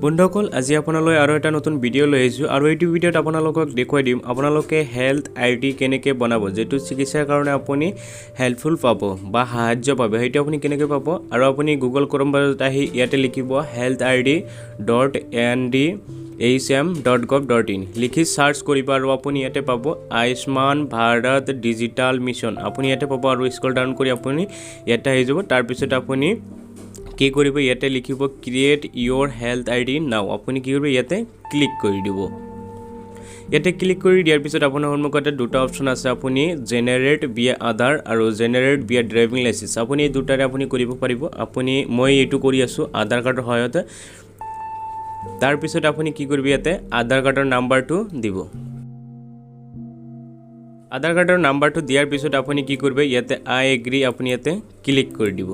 বন্ধুসকল, আজি আপোনালৈ আৰু এটা নতুন ভিডিঅ' লৈ আহিছোঁ আৰু এইটো ভিডিঅ'ত আপোনালোকক দেখুৱাই দিম আপোনালোকে হেল্থ আই ডি কেনেকৈ বনাব, যিটো চিকিৎসাৰ কাৰণে আপুনি হেল্পফুল পাব বা সাহাৰ্য পাব, সেইটো আপুনি কেনেকৈ পাব। আৰু আপুনি গুগল ক্ৰম ব্ৰাউজাৰত আহি ইয়াতে লিখিব healthid.ndhm.gov.in লিখি চাৰ্চ কৰিব আৰু আপুনি ইয়াতে পাব আয়ুষ্মান ভাৰত ডিজিটেল মিছন। আপুনি ইয়াতে পাব আৰু স্ক্ৰল ডাউন কৰি আপুনি ইয়াতে আহি যাব। তাৰপিছত আপুনি কি কৰিব? ইয়াতে লিখিব "Create your health ID now"। আপুনি কি কৰিব? ইয়াতে ক্লিক কৰি দিব। ইয়াতে ক্লিক কৰি দিয়াৰ পিছত আপোনাৰ সন্মুখতে দুটা অপশ্যন আছে। আপুনি জেনেৰেট ভিয়া আধাৰ আৰু জেনেৰেট ভিয়া ড্ৰাইভিং লাইচেঞ্চ, আপুনি এই দুটাৰে আপুনি কৰিব পাৰিব। আপুনি মই এইটো কৰি আছোঁ আধাৰ কাৰ্ডৰ সহায়তে। তাৰপিছত আপুনি কি কৰিব? ইয়াতে আধাৰ কাৰ্ডৰ নাম্বাৰটো দিব। আধাৰ কাৰ্ডৰ নাম্বাৰটো দিয়াৰ পিছত আপুনি কি কৰিব? ইয়াতে "আই এগ্ৰি" আপুনি ইয়াতে ক্লিক কৰি দিব।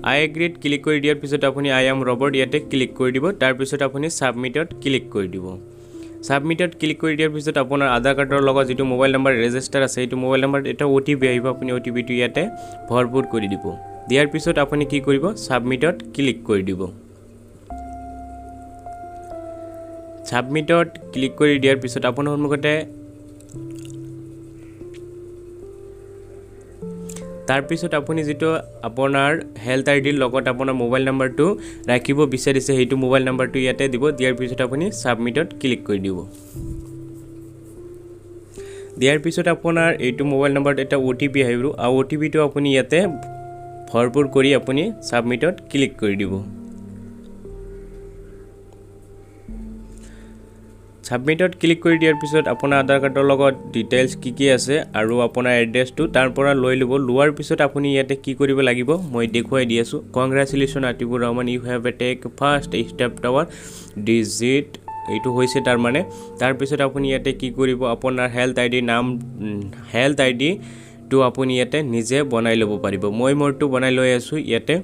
আই এগ্ৰিত ক্লিক কৰি দিয়াৰ পিছত আপুনি "I am robot" ইয়াতে ক্লিক কৰি দিব। তাৰপিছত আপুনি ছাবমিটত ক্লিক কৰি দিব। ছাবমিটত ক্লিক কৰি দিয়াৰ পিছত আপোনাৰ আধাৰ কাৰ্ডৰ লগত যিটো মোবাইল নাম্বাৰ ৰেজিষ্টাৰ আছে, সেইটো মোবাইল নাম্বাৰত এটা অ' টি পি আহিব। আপুনি অ' টি পিটো ইয়াতে ভৰপূৰ কৰি দিব। দিয়াৰ পিছত আপুনি কি কৰিব? ছাবমিটত ক্লিক কৰি দিব। ছাবমিটত ক্লিক কৰি দিয়াৰ পিছত আপোনাৰ সন্মুখতে তাৰপিছত আপুনি যিটো আপোনাৰ হেল্থ আই ডিৰ লগত আপোনাৰ মোবাইল নাম্বাৰটো ৰাখিব বিচাৰিছে, সেইটো মোবাইল নাম্বাৰটো ইয়াতে দিব। দিয়াৰ পিছত আপুনি ছাবমিটত ক্লিক কৰি দিব। দিয়াৰ পিছত আপোনাৰ এইটো মোবাইল নাম্বাৰত এটা অ' টি পি আহিব আৰু অ' টি পিটো আপুনি ইয়াতে ভৰপূৰ কৰি আপুনি ছাবমিটত ক্লিক কৰি দিব। ছাবমিটত ক্লিক কৰি দিয়াৰ পিছত আপোনাৰ আধাৰ কাৰ্ডৰ লগত ডিটেইলছ কি কি আছে আৰু আপোনাৰ এড্ৰেছটো তাৰ পৰা লৈ ল'ব। লোৱাৰ পিছত আপুনি ইয়াতে কি কৰিব লাগিব, মই দেখুৱাই দি আছোঁ। "Congratulation Atibur Rahman, you have a take first step toward digit" এইটো হৈছে তাৰমানে। তাৰপিছত আপুনি ইয়াতে কি কৰিব? আপোনাৰ হেল্থ আই ডি নাম, হেল্থ আই ডিটো আপুনি ইয়াতে নিজে বনাই ল'ব পাৰিব। মই মোৰটো বনাই লৈ আছোঁ। ইয়াতে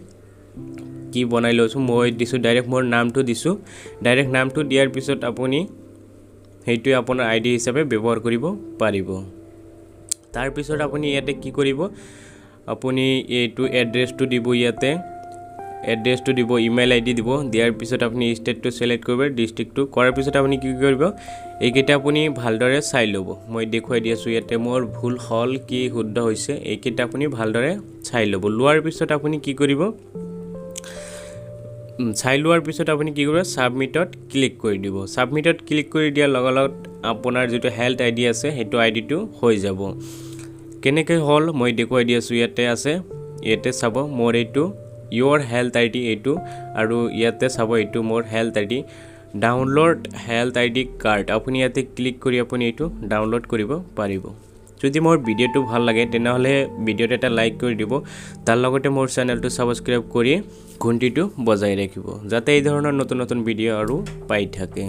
কি বনাই লৈছোঁ মই দিছোঁ, ডাইৰেক্ট মোৰ নামটো দিছোঁ। ডাইৰেক্ট নামটো দিয়াৰ পিছত আপুনি সেইটোৱে আপোনাৰ আই ডি হিচাপে ব্যৱহাৰ কৰিব পাৰিব। তাৰপিছত আপুনি ইয়াতে কি কৰিব? আপুনি এইটো এড্ৰেছটো দিব। ইয়াতে এড্ৰেছটো দিব, ইমেইল আই ডি দিব। দিয়াৰ পিছত আপুনি ষ্টেটটো ছিলেক্ট কৰিব, ডিষ্ট্ৰিক্টটো কৰাৰ পিছত আপুনি কি কৰিব? এইকেইটা আপুনি ভালদৰে চাই ল'ব। মই দেখুৱাই দি আছোঁ ইয়াতে মোৰ ভুল হ'ল কি শুদ্ধ হৈছে, এইকেইটা আপুনি ভালদৰে চাই ল'ব। লোৱাৰ পিছত আপুনি কি কৰিব? চাই লোৱাৰ পিছত আপুনি কি কৰিব? ছাবমিটত ক্লিক কৰি দিব। ছাবমিটত ক্লিক কৰি দিয়াৰ লগে লগে আপোনাৰ যিটো হেল্থ আই ডি আছে, সেইটো আই ডিটো হৈ যাব। কেনেকৈ হ'ল মই দেখুৱাই দি আছোঁ। ইয়াতে আছে, ইয়াতে চাব, মোৰ এইটো ইয়ৰ হেল্থ আই ডি এইটো আৰু ইয়াতে চাব, এইটো মোৰ health ID। "Download health ID card", আপুনি ইয়াতে ক্লিক কৰি আপুনি এইটো ডাউনলোড কৰিব পাৰিব। যদি মোৰ ভিডিঅ'টো ভাল লাগে, তেনেহ'লে ভিডিঅ'টো এটা লাইক কৰি দিব। তাৰ লগতে মোৰ চেনেলটো ছাবস্ক্ৰাইব কৰি ঘণ্টিটো বজাই ৰাখিব, যাতে এই ধৰণৰ নতুন নতুন ভিডিঅ' আৰু পাই থাকে।